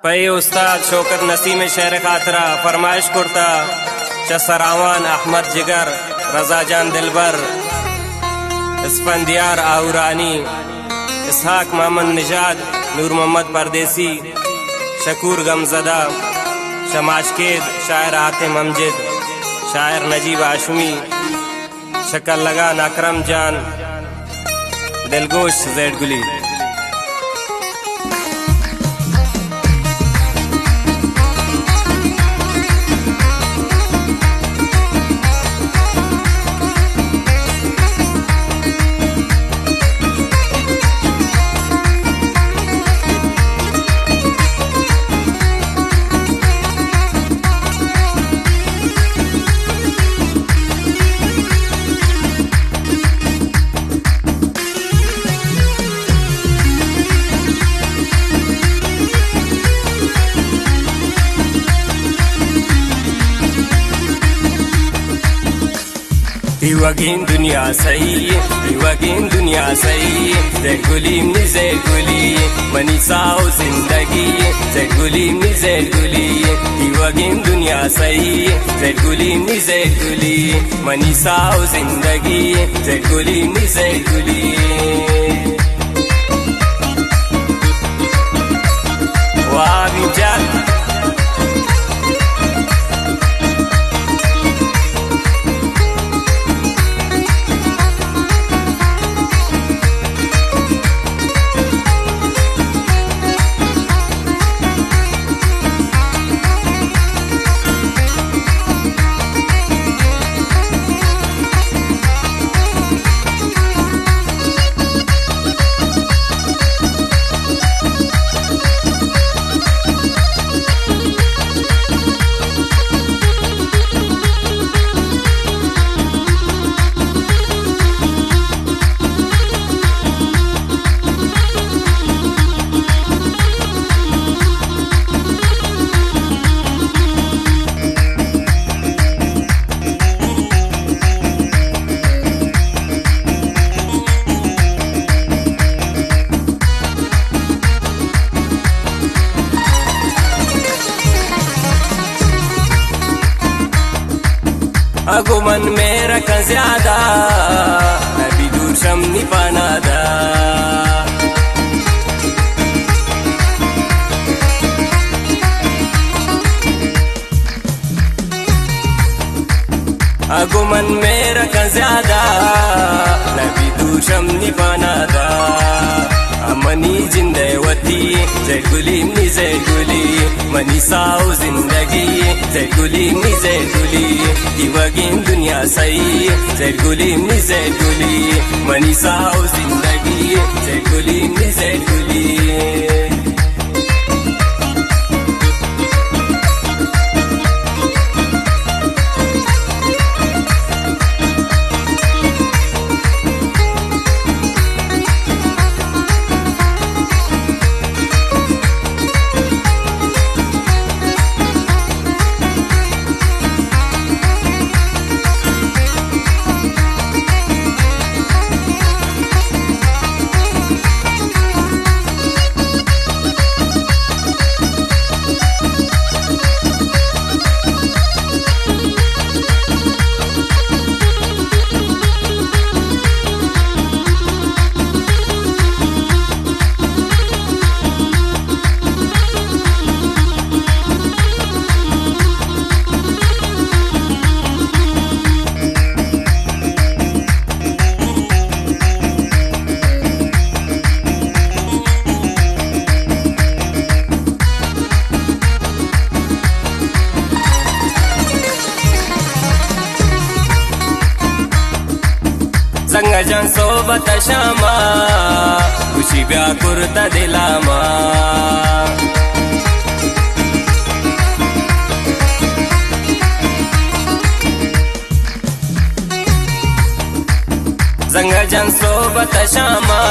پہ اے استاد شوکت نسیم ءِ شعر ءِ خاطرا فرمائش کرتا چہ سراوان احمد جگر، رضا جان دلبر، اسفندیار آہورانی، اسحاق محمد نژاد، نور محمد پردیسی، شکور غمزدہ، شماشکید، شاعر حاتم امجد، شاعر نجیب ہاشمی، شکر لگان اکرم جان، دلگوش زیڈ گلی۔ تیوگیں دنیا سہی، تیوگیں دنیا سہی، زیڈ گلی منی زیڈ گلی، منی ساہ و زندگی، زیڈ گلی منی زیڈ گلی، تیوگیں دنیا سہی، زیڈ گلی منی زیڈ گلی، منی ساہ و زندگی، زیڈ گلی منی زیڈ گلی۔ واہ، میچل۔ اگو من مہر کن زیادہ، نبی دور شم نی پناہ دا۔ اگو من مہر کن زیادہ، نبی دور شم نی پناہ دا۔ منی جند ءِ وتی زیڈ گلی منی زیڈ گلی، منی ساہ و زندگی، زیڈ گلی منی زیڈ گلی، تیوگیں دنیا سہی، زیڈ گلی منی زیڈ گلی، منی ساہ و زندگی، زیڈ گلی منی زیڈ گلی۔ زنگ جان صحبت شاما، خوشی بیا کرتا دلا ما۔ زنگ جان صحبت شاما،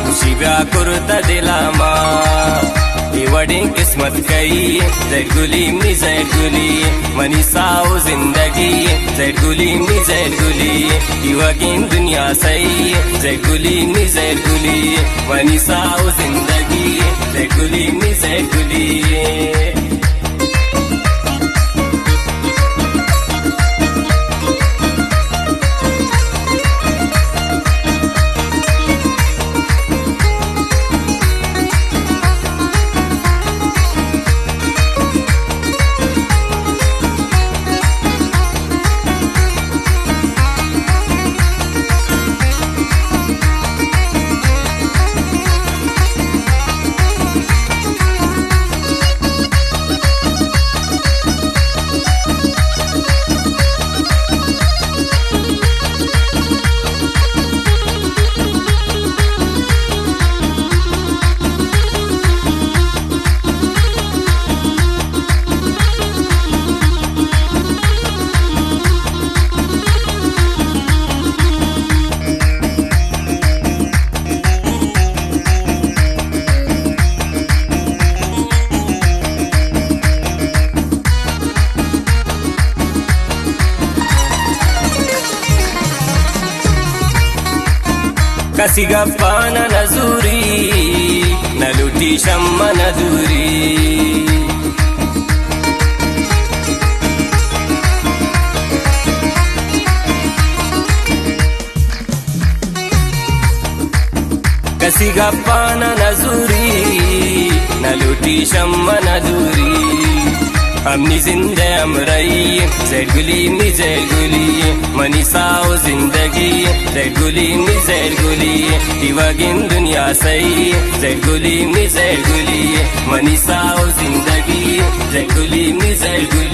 خوشی بیا کرتا دلا ما۔ اے وڑیں قسمت کئی، زیڈ گلی منی زیڈ گلی، منی ساہ و زندگی، زیڈ گلی منی زیڈ گلی، تیوگیں دنیا سہی، زیڈ گلی منی زیڈ گلی، منی ساہ و زندگی، زیڈ گلی منی زیڈ گلی۔ کسی گپاں نہ نزوری، نہ لوٹی شمع نہ دوری۔ کسی گپاں نہ نزوری، نہ لوٹی شمع نہ دوری۔ ہم نی زند ءِ ہمراہی، زیڈ گلی، نی زیڈ گلی، منی ساہ ءُ زندگی، زیڈ گلی، نی زیڈ گلی، تیوگیں دنیا سہی، زیڈ گلی، نی زیڈ گلی، منی ساہ ءُ زندگی، زیڈ گلی، نی زیڈ گلی۔